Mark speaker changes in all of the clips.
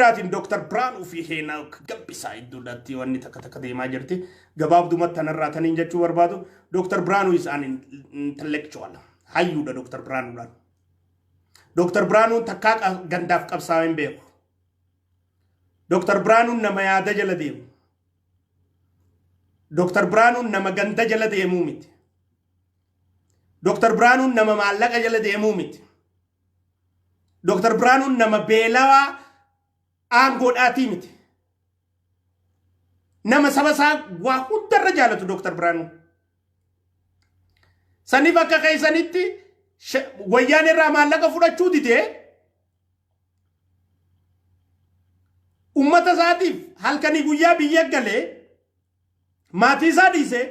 Speaker 1: biraatiin Dooktar Biraanuu fi Heenaak Gabbisaa iddoodhaatti wanni takka takka deemaa jirti. Gabaabdumatti tanarraa taniin jechuu barbaadu Dooktar Biraanuu is an intellectual. Hayyuudha Dooktar Biraanuudhaan. Dooktar Biraanuun takkaa gandaaf qabsaa'ee hin beeku. Dooktar Biraanuun nama yaada jala deemu. Dooktar Biraanuun nama ganda jala deemuu miti. Dooktar Biraanuun nama maallaqa jala deemuu miti. Dooktar Biraanuun nama beelawaa aangoodhaatii miti. Nama saba isaa waa hundarra jaalatu Dooktar Biraanuun. Saniif akka keessanitti wayyaan irraa maallaqa fudhachuu didee ummata isaatiif halkanii guyyaa biyya galee maatii isaa dhiisee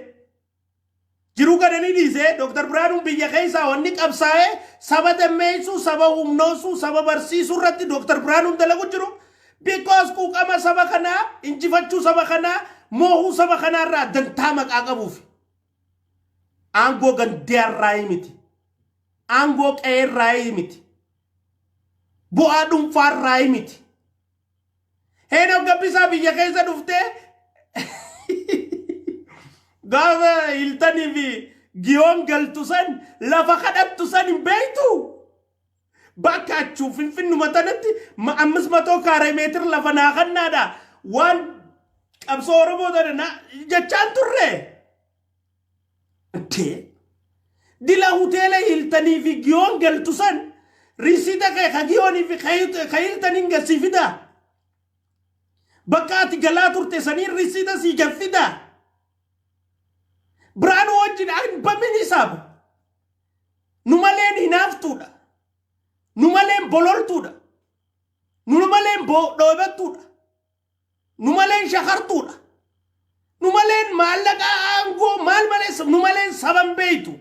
Speaker 1: jiruu gadanii dhiisee Dooktar Biraanuun biyya keessaa wanni qabsaa'ee saba dammeessuu, saba humnoosuu, saba barsiisuu irratti Dooktar Biraanuun dalagu jiru. Because quuqama saba kanaa, injifachuu saba kanaa, moohuu saba kanaa irraa dantaa maqaa qabuuf. Aangoo gandeerraa miti. Aangoo qe'eerraa miti. Bu'aa dhuunfaarraa miti. Heenok Gabbisaa biyya keessa dhuftee gaafa Hiltanii fi Giyoon galtu san lafa kadhattu san hin beektu. Bakka achuu Finfinnuma tanatti ammas matoo kaaree meetir lafa naa kannaadha. Waan qabsoo Oromoo tana na jechaan turre. Intee dila hoteela Hiltanii fi Giyoon galtu san riisiita kee ka Giyoonii fi ka Hiltaniin gad sii fidaa. Bakka ati galaa turte saniin riisiita sii gad fidaa. Biraanuu wajjin bamin hisaaba. Nu maleen hinaaftuudha. Nu maleen bololtuudha. Nu maleen dhoobattuudha. Nu maleen shakartuudha. Nu maleen maallaqa aangoo maal malee nu maleen saban beeytu.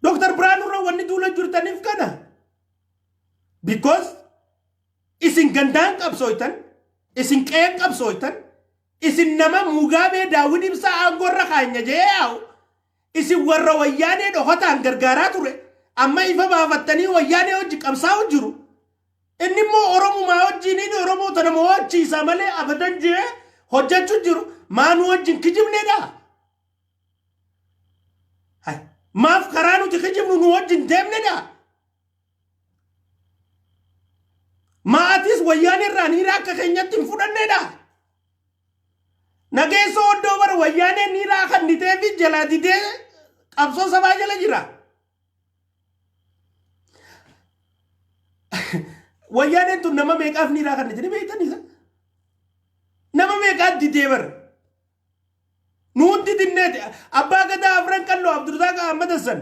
Speaker 1: Dooktar Biraanuu irra wanni duula jirtaniif kana. Because isin gandaan qabsooytan, isin qe'een qabsooytan, isin nama Mugaabee Daawwid Ibsaa aangoo irra kaanya jee yaa'u, isin warra wayyaanee dhokataan gargaaraa ture, amma ifa baafattanii wayyaanee hojii qabsaa'u jiru. Inni immoo Oromumaa wajjin inni Oromoo tana mo'achiisa malee abadan jee hojjechuu jiru. Maa nu wajjin kijibneedha? Hai, maaf karaa nuti kijibnu nu wajjin deemnedha? Maa atis wayyaanee irraa niiraa akka keenyatti hin fudhannedha? Nageessoo oddoo bara wayyaanee niiraa kannitee fi jalaa didee qabsoo sabaa jala jira. Wayyaaneen tun nama meeqaaf niiraa kannite ni beektan isa? Nama meeqaaf didee bara? Nu hundi dinneeti. Abbaa Gadaa Afran Qalloo Abdurzaaq Ahmad Hassan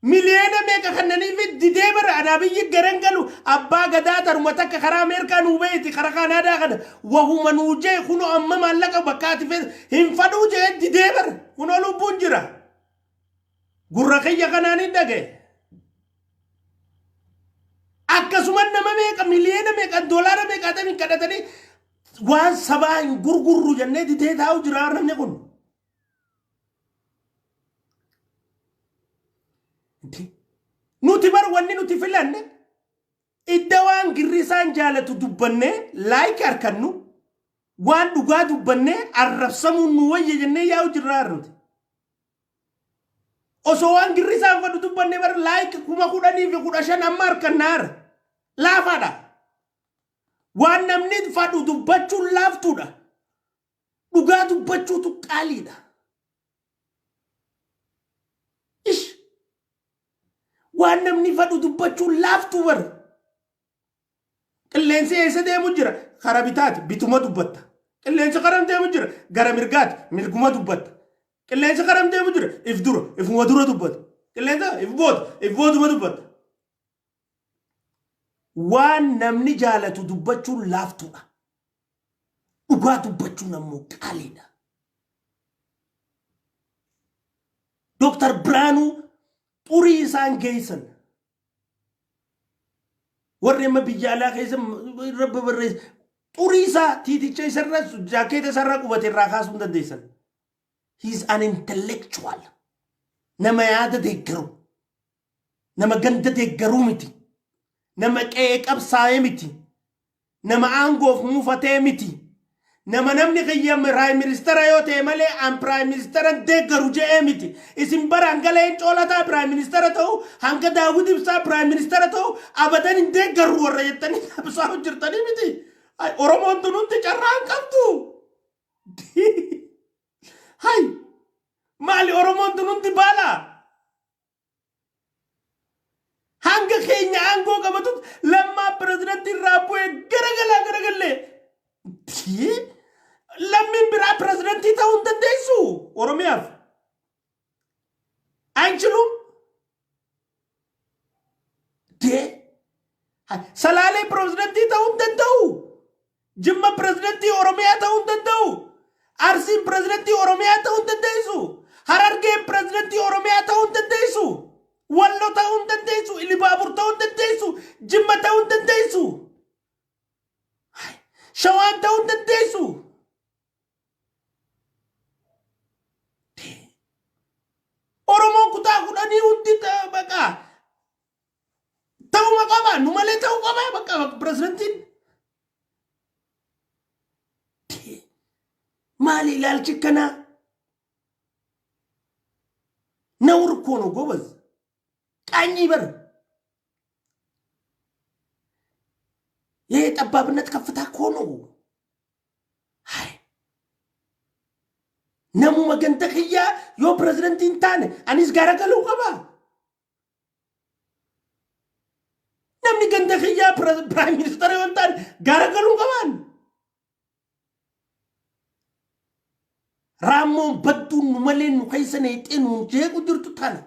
Speaker 1: miliyoona meeqa kannaniif didee bara anaa biyyi garan galu abbaa gadaa taruma takka karaa Ameerikaa nuu beeyti karaa Kaanaadaa kana wahuma nuu jee kunoo amma maallaqa bakka ati fedhe hin fadhuu jee didee bara kunoo lubbuun jira. Gurra kiyya kanaan hin dhagaye. Akkasuma nama meeqa miliyoona meeqa doolaara meeqaatamii kadhatanii waan sabaa hin gurgurru jennee didee taa'u jira namni kun. Nuti bar wanni nuti filanne idda waan girrisaan jaalatu dubbannee laayik harkannu waan dhugaa dubbannee arrabsamuun nu wayya jennee yaa'u jirra nuti. Osoo waan girrisaan fadhu dubbanne bar laayik 10,015 amma harkannaara. Laafaadha. Waan namni fadhu dubbachuun laaftuudha. Dhugaa dubbachuutu qaaliidha. Ish! Waan namni fadhu dubbachuun laaftuu bar. Qilleensi eessa deemu jira? Kara bitaati bituma dubbatta. Qilleensi karam deemu jira? Gara mirgaati mirguma dubbatta. Qilleensi karam deemu jira? If dura ifuma dura dubbata. Qilleensa if booda if booduma dubbatta. Waan namni jaalatu dubbachuun laaftuudha. Dhugaa dubbachuun ammoo qaaliidha. Dooktar Biraanuu xurii isaan geessan warri amma biyya alaa keessa irra babarreessa xurii isaa tiiticha isarra jaakeeta isarra qubate irraa kaasuu hin dandeessan. He is an intellectual. Nama yaada deeggaru. Nama ganda deeggaruu miti. Nama qe'ee qabsaa'ee miti. Nama aangoof mufatee miti. Nama namni kiyya prime minister yoo ta'e malee an prime minister deeggaru je'ee miti. Isin bara hanga Leencoo Lataa prime minister ta'u, hanga Daawud Ibsaa prime minister ta'u abadan hin deeggarru warra jettanii qabsaa'u jirtanii miti. Oromoon tun hundi carraa hin qabdu. Hay! Maali Oromoon tun hundi baala? Hanga keenya aangoo qabatut Lammaa pirezidantii irraa bu'ee garagalaa garagallee. Lammiin biraa pirezidantii ta'uu hin dandeessu Oromiyaaf. Aychiluum. Dee. Salaalee pirezidantii ta'uu hin danda'u. Jimma pirezidantii Oromiyaa ta'uu hin danda'u. Arsiin pirezidantii Oromiyaa ta'uu hin dandeessu. Harargeen pirezidantii Oromiyaa ta'uu hin dandeessu. Wallo ta'uu hin dandeessu. Ilibaabur ta'uu hin dandeessu. Jimma ta'uu hin dandeessu. Shawaan ta'uu hin dandeessu. Oromoon kutaa 10 hundi baqaa ta'uma qaba, nu malee ta'uu qaba bakka pirezidantiin. Maali ilaalchi akkanaa? ነውር እኮ ነው ጎበዝ። ቃኝ በር ይሄ ጠባብነት ከፍታ እኮ ነው። አይ namuma ganda kiyyaa yoo pirezidantii hin taane anis garagaluu qaba. Namni ganda kiyyaa prime minister yoo hin taane garagaluu qabaan. Raammoon badduun nu malee nu keessa neexxee nu jeequ jirtu tana.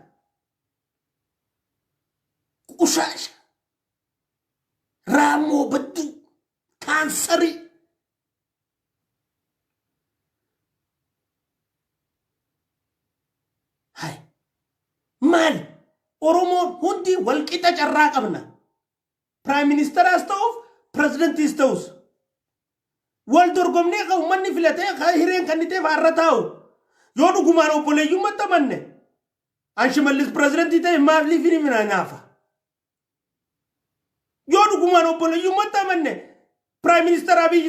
Speaker 1: Qushaasha. Raammoo badduu. Kaansarii. Hai. Maali? Oromoon hundi walqixa carraa qabna. Prime ministeraas ta'uuf pirezidantiis ta'us. Wal dorgomnee kan uummanni filatee kan hireen kenniteef har'a taa'u. Yoo dhugumaan obboleeyyummaatti amanne an Shimallis pirezidantii ta'e maaliif hin naafa? Yoo dhugumaan obboleeyyummaatti amanne Prime Minister Abiy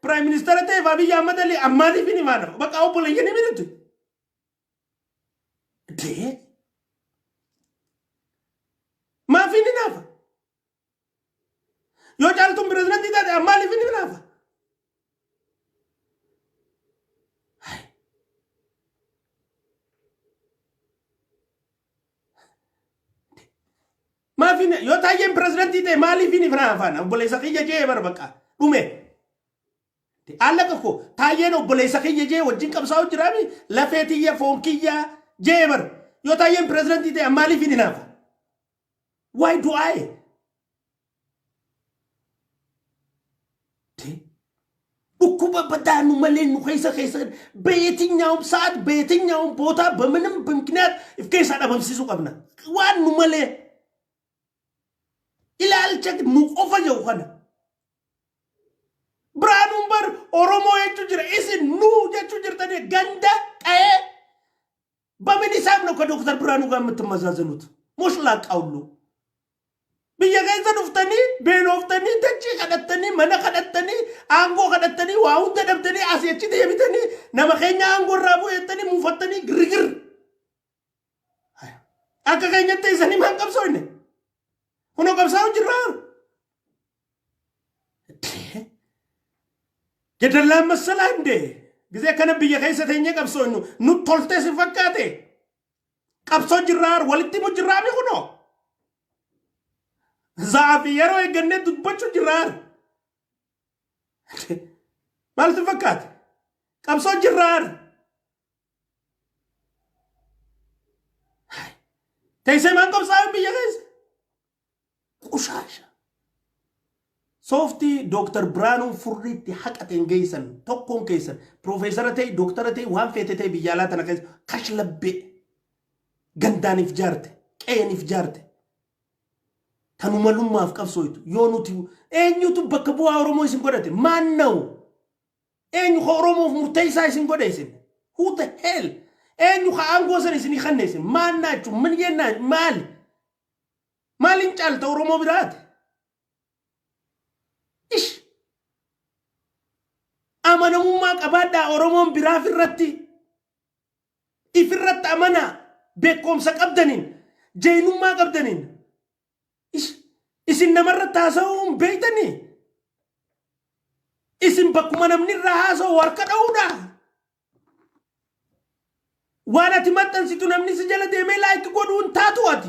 Speaker 1: Prime Minister ta'eef Abiy Ahmad Ali maaliif hin naafa? Bakka obboleeyyan ni miti. Dee maaf hin naafa? Yoo Caaltuun pirezidantii taate maaliif hin naafa? Maaf hin yoo Taayyeen pirezidantii ta'e maaliif hin naafa? Obboleessa kiyya jee bara bakka dhume. Allaqa ko Taayyeen obboleessa kiyya jee wajjin qabsaa'u jiraami, lafee tiyya, foon kiyya jee bara. Yoo Taayyeen pirezidantii ta'e maaliif hin naafa? Why do I? Dhukkuba badaa nu malee nu keessa keessa በየትኛውም ሰዓት በየትኛውም ቦታ በምንም ምክንያት if keessaa dhabamsiisuu qabna. Waan nu malee ilaalcha nu qofa jiru kana. Biraanuun bar Oromoo jechuu jira, isin nu jechuu jirtanii ganda qa'ee በምን ሂሳብ ነው ከዶክተር ብርሃኑ ጋር የምትመዛዘኑት? ሞሽላቃ ሁሉ biyya keessa dhuftanii beeloftanii, dachii kadhattanii, mana kadhattanii, aangoo kadhattanii, waa hunda dhabdanii, asii achi deebitanii nama keenya aangoo irraa bu'eettanii muufattanii girgir. Akka keenyatti isanii maan qabsoofne? Kunoo qabsaa'u jirraa. Jedallaan massalaa hindee gisee kana biyya keessa teenyee qabsoofnu nu toltee si fakkaate qabsoo jirraa, walitti himu jirraa mi kunoo. Za'aa fi yeroo eeggannee dubbachuu jirraa. Maaltu fakkaate? Qabsoo jirraa. Teessee maan qabsaa'u biyya keessa? Qushaasha. Sooftii Dooktar Biraanuun furriitti haqateen geessan tokkoon keessan piroofeesara ta'e, dooktara ta'e, waan feete ta'e, biyya alaa tana keessa kashlabbee gandaaniif jaarte, qe'eeniif jaarte, tanumalummaaf qabsooytu yoo nuti eenyutu bakka bu'aa Oromoo isin godhate? Maan na'u? Eenyu ka Oromoof murteessaa isin godhe isin? Who the hell? Eenyu ka aangoo sana isinii kanne isin? Maan naachu? Min jennaa? Maali? Maaliin caalta Oromoo biraati? Amanamummaa qabaadhaa Oromoon biraaf irratti. Ifirratti amanaa beekumsa qabdaniin, jeenummaa qabdaniin. Isin namarratti haasa'uu hin beektanii? Isin bakkuma namni irraa haasa'u harka dha'uudha. Waan ati maxxansitu namni si jala deemee like godhuu hin taatu ati.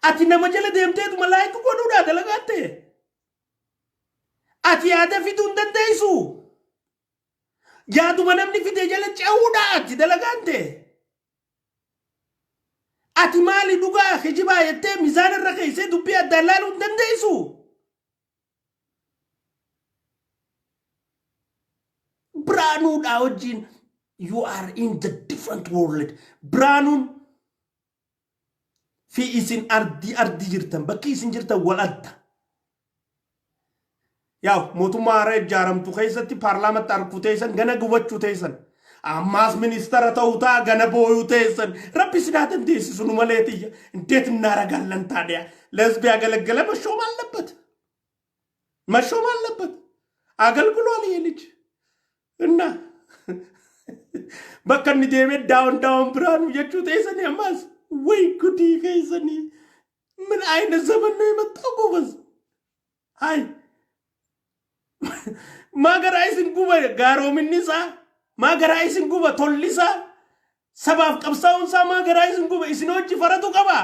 Speaker 1: Ati nama jala deemteetuma like godhuudha dalagaatte. Ati yaada fiduu hin dandeessu. Yaaduma namni fide jala ce'uudha ati dalagaan ta'e. Ati maali dhugaa kijibaa jettee mizaana irra keessee dubbii addaan laaluu hin dandeessu. Biraanuudhaa wajjin you are in the different world. Biraanuun fi isin ardii ardii jirtan, bakki isin jirtan wal adda. Yaa mootummaa haaraa ijaaramtu keessatti paarlaamatti arguu teessan, gana gubachuu teessan. Ammaas ministeera ta'uu ta'a, gana booyuu teessan. Rabbi isin haa dandeessisu nu malee tiyya. እንዴት እናደርጋለን ታዲያ? ለህዝብ ያገለገለ መሾም አለበት፣ መሾም አለበት። አገልግሏል ይሄ ልጅ። እና bakka inni deemee down down Biraanuu jechuu teessanii ammaas ወይ ጉዲ keessanii. ምን አይነት ዘመን ነው የመጣው ጎበዝ? አይ maa garaa isin guba gaaroominni isaa? Maa garaa isin guba tolli isaa? Sabaaf qabsaa'uun isaa maa garaa isin guba? Isin hojii faratu qaba.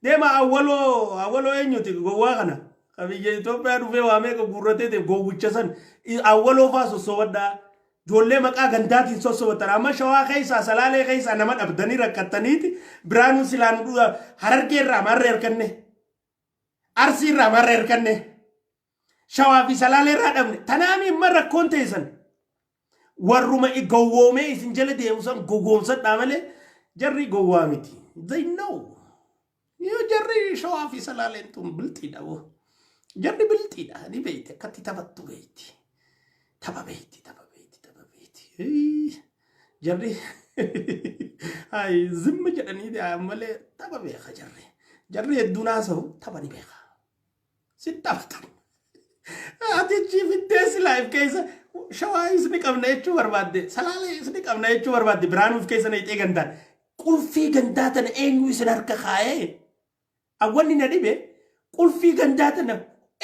Speaker 1: Deema, awwaloo awwaloo eenyuti gowwaa kana ka biyya Itoophiyaa dhufee waa meeqa guurratee ta'e gowwicha san awwaloo faa sossobadhaa. Ijoollee maqaa gandaatiin sossobatan amma Shawaa keessaa, Salaalee keessaa nama dhabdanii rakkattaniiti Biraanuu silaan Harargee irraa marree harkanne, Arsii irraa marree harkanne, Shawaa fi Salaalee irraa dhabne. Tanaami imma rakkoon teessan warruma gowwoomee isin jala deemu san gowwoomsadhaa malee jarri gowwaa miti. They know. Yoo jarri Shawaa fi Salaaleen tun bilxiidha boo. Jarri bilxiidha, ni beeyti, akkatti taphattu beeyti. Tapha beeyti, tapha beeyti, tapha beeyti. Jarri ay zimma jedhanii malee tapha beeka jarri. Jarri hedduun haasa'u, tapha ni beeka. Si taphatan. Ati achi fiddee silaa if keessa Shawaa isni qabna jechuu barbaadde, Salaalee isni qabna jechuu barbaadde, Biraanuuf keessa naqxee gandaan. Qulfii gandaa tana eenyu isin harka kaayee? Awwanni na dhibe, qulfii gandaa tana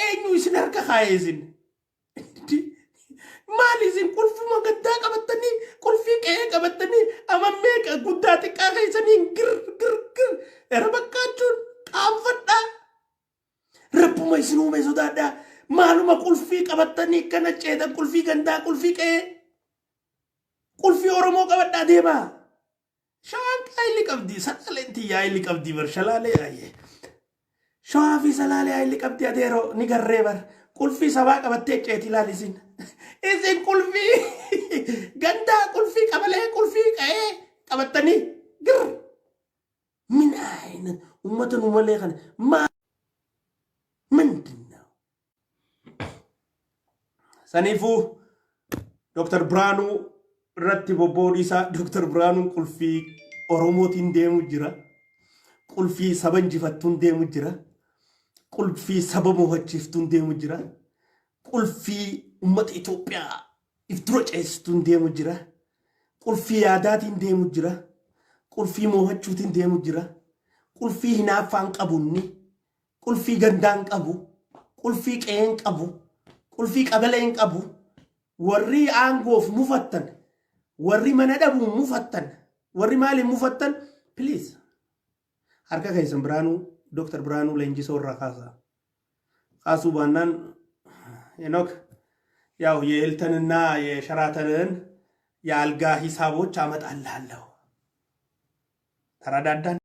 Speaker 1: eenyu isin harka kaayee isin? Maali isin qulfuma gandaa qabattanii, qulfii qe'ee qabattanii, amma meeqa guddaa xiqqaa keessanii gir gir gir era bakkaachuun qaanfadhaa. Rabbuma isin uume sodaadhaa. Maaluma qulfii qabattanii kana ceetan? Qulfii gandaa, qulfii qe'ee. Qulfii Oromoo qabadhaa deemaa. Shawaan haayilii qabdi. Salaaleen tiyya haayilii qabdi bar. Shalaalee ayyee. Shawaa fi Salaalee haayilii qabdi adeeroo, ni garree bar. Qulfii sabaa qabattee ceeti ilaali isin. Isin qulfii gandaa, qulfii qabalee, qulfii qe'ee qabattanii gir. ምን አይነት uummata nu malee kana maa ምንድን ነው? Saniifuu Dr. Biraanuu irratti bobba'uu dhiisaa. Dr. Biraanuun qulfii Oromootiin deemu jira. Qulfii saba injifattuun deemu jira. Qulfii saba mo'achiiftuun deemu jira. Qulfii uummata Itoophiyaa if dura ceesituun deemu jira. Qulfii yaadaatiin deemu jira. Qulfii mo'achuutiin deemu jira. Qulfii hinaaffaan qabunni. Qulfii gandaan qabu. Qulfii qe'een qabu. Qulfii qabaleen qabu. Warri aangoof mufattan, warri mana dhabuun mufattan, warri maaliin mufattan, please harka keessan Biraanuu, Dr. Biraanuu Leenjisoo irraa kaasaa. Kaasuu baannaan ሄኖክ ያው የሂልተንና የሸራተንን የአልጋ ሂሳቦች አመጣልሃለሁ። ተረዳዳን?